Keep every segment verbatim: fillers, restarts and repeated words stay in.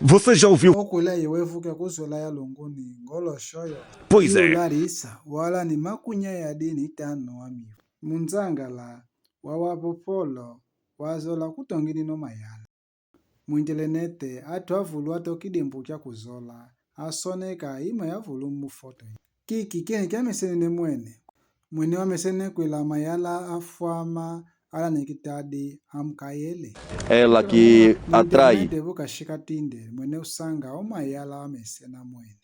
Você já ouviu? Okwela yewevuke kuzwela yalunguni ngoloshoyo. Pois é. Larisa wala ni makunya yadi ni tano wa miyo. Munzangala wa wapopolo wazola kutongini no mayala. Mwintelenete athu avulu atokidimbu kya kuzola asoneka ima yavulu mufoto. Kiki kene kyamesene ne mwene. Mwene wamesene kwela mayala afwama ala nekitadi amukayele. Ela que atrai. Mwintelenete vukashika tinde mwene usanga omayala amesena mwene.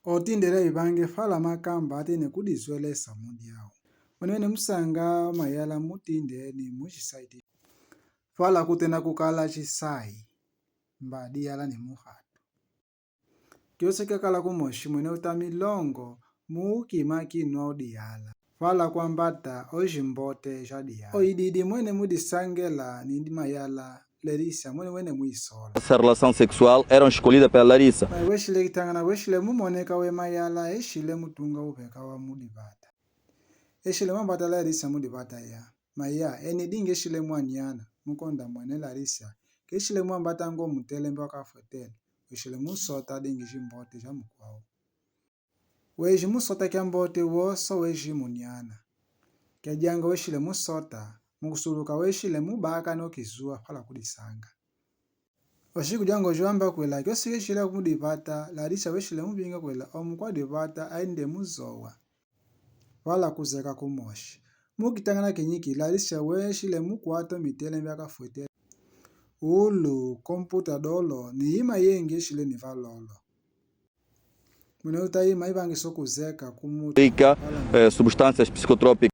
Otindele ivange fala makamba atene kudizwelesa mudiao. Mwene wene musanga omayala mutinde ni mushisaiti. Fala kutena kukala chisayi mbadi yala ni muhatu. Kyose kyakala kumoshi mwene uta milongo muukima kinwa odiyala. Fala kwambata ojimbote jadiyala. Oididi mwene mudisangela nindi mayala Larisa mwene wene muisola. Essa relação sexual eram escolhida pela Larisa. Mai weshile kitangana weshile mumoneka we mayala eshile mutunga upeka wa mudivata. Eshile mwambata Larisa mudivata ya. Maya eni dinge shile mwaniana mukonda mwene Larisa keshile mwambata ngo mutelembe wakafwetele. Weshile musota dinge jimbote ja mukwao. Weji musota kyambote woso weji muniana. Kyadianga weshile musota mukusuluka weshile mubaka no kizua fala kudisanga. Oshiku dyango jwamba kwela kyosi keshile kumudivata Larisa weshile mubinga kwela omukwadivata ainde muzowa. Fala kuzeka kumoshi. Mukitangana kinyiki Larisa weshile mukwata omitele mbyakafwetele. Ulu komputa dolo ni yima yenge eshile ni valolo. Mwene uta yima ivangiso kuzeka kumuta. Rica, eh, substâncias psicotrópicas.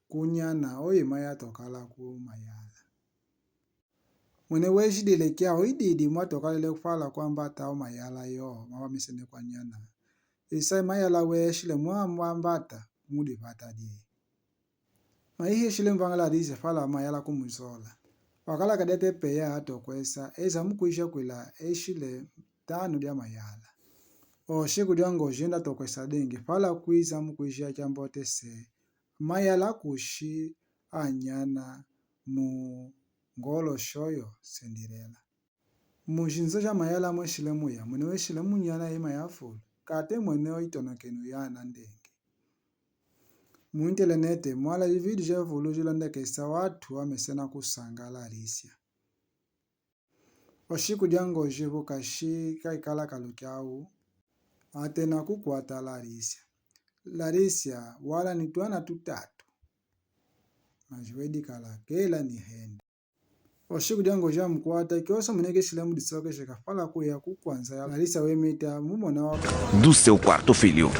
Kunyana oyima yatokala kumayala. Mwene wejidile kya oididi mwatokalele kufala kwambata omayala yo mawamisene kwanyana. Isa mayala weshile mwamwambata mudivata dye. Maiheshile mvangala Larisa fala mayala kumuzola. Wakala kadete peya atokwesa eza mukwisha kwila eshile tano dya mayala. Oshiku dyango jenda tokwesa dinge fala kwiza mukwisha kyambote se mayala kushi anyana mu ngoloshoyo sendilela. Mujinzo ja mayala mweshile muya mwene weshile munyana yima yafulu kate mwene oitonokenu yana ndenge. Muintelenete mwala jividio javulu jilondekesa watu wamesena kusanga Larisa. Oshiku dyango jivukashi kaikala kalukyau atena kukwata Larisa. Larisa wala ni twana tutatu. Majiwedikala kela ni hende. Oshiku dyango jamukwata kyoso mwene keshile mudisokeshe kafala kuya kukwanza ya Larisa wemita mumona wa. Do seu quarto, filho.